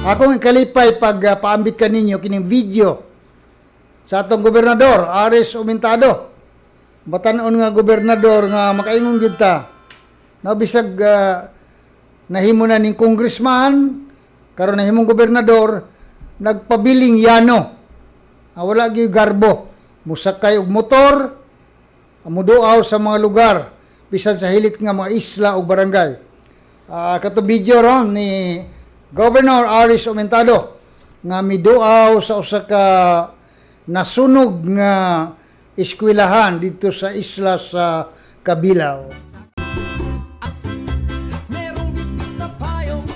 Akong ikalipay pag paambit kaninyo kining video sa atong gobernador Aris Aumentado. Batan-on nga gobernador nga makaingon gyud ta. No, bisag nahimo na ning congressman, karon nahimong gobernador, nagpabiling yano. Wala gyud garbo. Musakay og motor, muduaw sa mga lugar bisan sa hilit nga mga isla o barangay. Kato video ron ni Governor Aris Aumentado nga miduaw sa usa ka nasunog nga eskwelahan dito sa isla sa Cabilao. Merong bitbit na payong.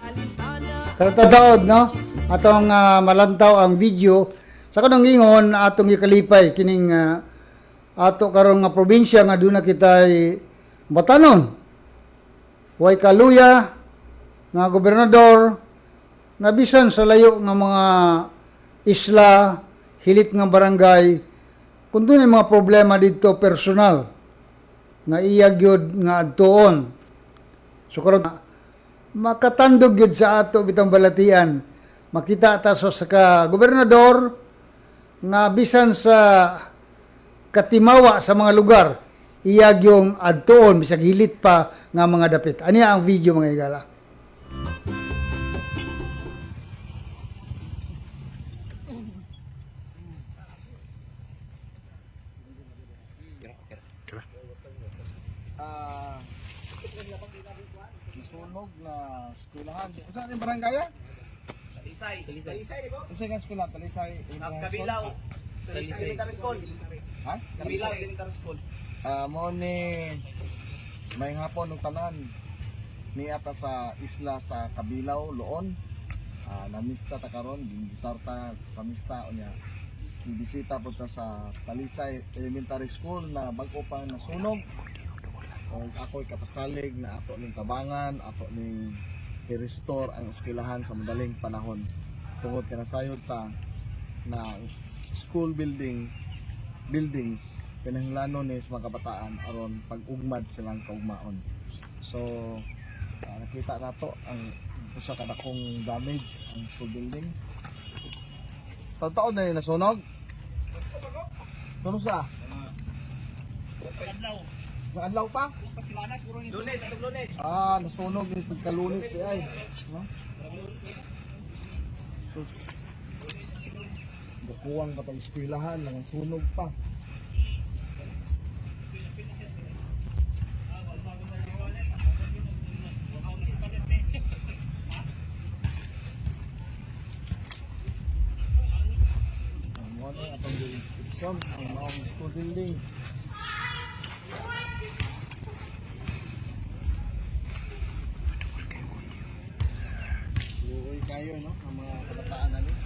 Alintana. Karatadaod, no? Atong malantaw ang video sa kanang ingon atong gikalipay kining ato karon nga probinsya nga duna kitay batanon. Way kaluya nga gobernador nga bisan sa layo nga mga isla, hilit nga barangay, kung dunay mga problema didto personal nga iya gyud nga adtuon. So karon makatandog gyud sa ato bitang balatian. Makita ta sa ka gobernador nga bisan sa katimawa sa mga lugar iya gyung adtuon bisag hilit pa nga mga dapit. Aniya ang video, mga higala. Nasunog na eskwelahan. Saan yung barangay ah? Talisay. Talisay, di ba? Unsa nga eskwelahan? Talisay Elementary School? Kabilaw. Talisay Elementary School. Ha? Kabilaw Elementary School. Mo ni may hapon ng tanan niya ta sa isla sa Kabilaw, Loon. Namista ta karon, gimitar ta pamista unya. Bisita po ta sa Talisay Elementary School na bag-o pang nasunog. Og ako'y kapasalig na ato ning tabangan, ato ning i-restore ang eskwelahan sa madaling panahon. Tungod kay nasayod ta na school buildings kinahanglanon ni sa mga kabataan aron pag-ugmad silang kaugmaon. So nakita nato ang usa ka dakong damage ang school building. Taon na yung nasunog? Tuno sa? Sa adlaw pa? Lunes, atong Lunes. Nasunog yung pagkalunes di ay. No? Sus. Dakuwang pa tong eskwelahan, nang sunog pa. Ang mo na atong inspection ang maong school building. Luoy kayo, no, ang mga kabataan namin.